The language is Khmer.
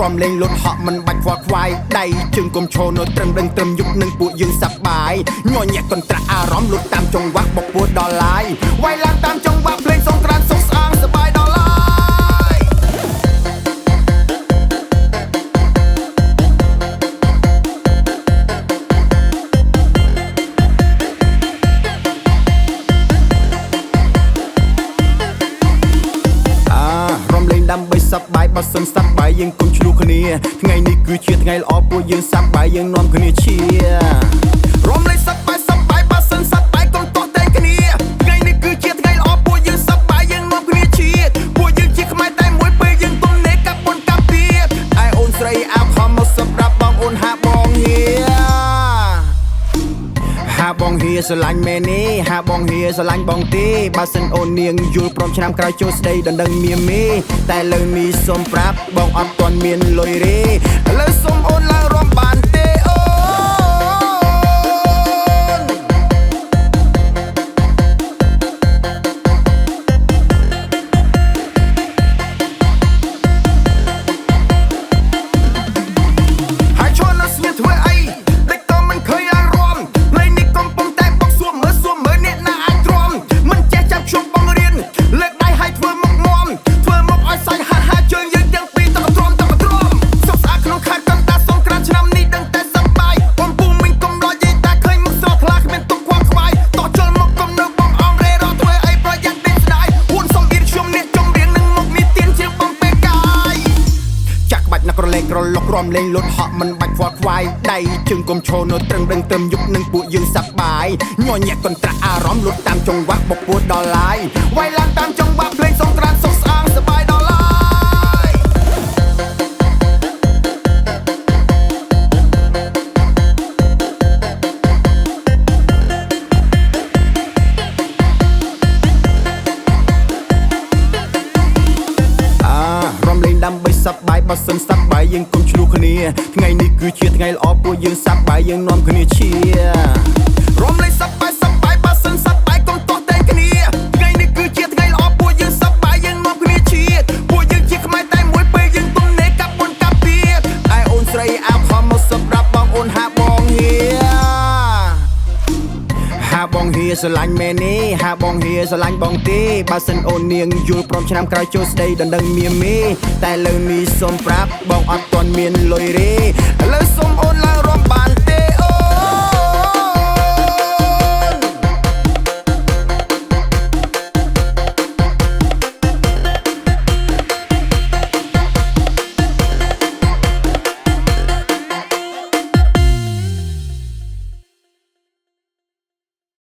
រំលេងលត់ហក់មិនបាច់ខ្វល់ខ្វាយដៃជើងគុំឈរនៅត្រឹមដឹងត្រឹមយុគនឹងពួកយើងសប្បាយញញែកកន្ត្រាក់អារម្មណ៍លត់តាមចង្វាក់បុកពួតដល់ឡាយវាយឡើងតាមចង្វាក់ភ្លេងសង្ក្រានសុខស្អាងសប្បាយដល់ឡាយដើម្បីសប្បាយបើសិនសប្បាយយើងគុំឆ្លោះគ្នាថ្ងៃនេះគឺជាថ្ងៃល្អពួកយើងសប្បាយយើងនាំគ្នាឈៀរំលែកសប្បាយសប្បាយបើសិនសប្បាយកុំទាស់តែគ្នាថ្ងៃនេះគឺជាថ្ងៃល្អពួកយើងសប្បាយយើងនាំគ្នាឈៀពួកយើងជាខ្មែរតែមួយពេលយើងទំនេរកាប់ពុនកាប់ពីឯអូនស្រីអាខំមកសម្រាប់បងអូនហាបងហៀហាបងហៀស្រឡាញ់មែនទេហាបងហៀស្រឡាញ់បងទេបើសិនអូននាងយល់ព្រមឆ្នាំក្រោយចូលស្ដីដណ្ដឹងមៀមេតែលើនេះសូមប្រាប់បងអត់ទាន់មានលុយទេឥឡូវសូមអូនឡើងរំបានទេអូនហើយឈរនៅស្ងៀមធ្វើអីតិចក៏មិនឃើញឡើងរំថ្ងៃនេះកំពុងតែបុកសួរមើលសួរមើលអ្នកណាអាចទ្រាំមិនចេះចាប់ខ្ញុំបងរៀនលើកដៃឲ្យធ្វើមុខមមធ្វើមុខឲ្យសាច់ហាហាជើងយើងទាំងពីរតកទ្រាំតកទ្រាំសុខស្អាតក្នុងខេត្តកណ្ដាលសង្ក្រានឆ្នាំនេះដឹងតែសប្បាយបងពូមីងកុំដល់យាយតាឃើញមុខស្រស់ថ្លាគ្មានទុកខ្វល់ខ្វាយតោះជលមកកុំនៅបងអងរេរធ្វើអីប្រយ័ត្នដេកស្ដាយហ៊ួនសំអៀនខ្ញុំអ្នកចម្រៀងនឹងមុខនេះទៀនជាងបងពេលកាយចាក់បាច់ណាក់ក្រឡេកក្រលុករំលេងលត់ហក់មិនបាច់ខ្វល់ខ្វាយដៃជើងគុំឈរនៅត្រឹងដឹងត្រឹមយុគនឹងពួកយើងសប្បាយញញែកកន្ត្រាក់អារម្មណ៍លត់តាមចង្វាក់បុកពួតដល់ឡាយវាយឡើងតាមចង្វាក់ភ្លេងសង្ក្រានសុខស្អាងសប្បាយដល់ឡាយរំលែងដើម្បីសប្បាយបើសិនសប្បាយយើងគុំឆ្លោះគ្នាថ្ងៃនេះគឺជាថ្ងៃល្អពួកយើងសប្បាយយើងនាំគ្នាឈៀរំលែងសប្បាយសប្បាយបើសិនសប្បាយកុំទាស់តែគ្នាថ្ងៃនេះគឺជាថ្ងៃល្អពួកយើងសប្បាយយើងនាំគ្នាឈៀពួកយើងជាខ្មែរតែមួយពេលយើងទំនេរកាប់ពុនកាប់ពីឯអូនស្រីអាខំមកសម្រាប់បងអូនហាបងហៀហាបងហៀស្រឡាញ់មែនទេហាបងហៀស្រឡាញ់បងទេបើសិនអូននាងយល់ព្រមឆ្នាំក្រោយចូលស្ដីដណ្ដឹងមៀមេតែលើនេះសូមប្រាប់បងអត់ទាន់មានលុយទេឥឡូវសូម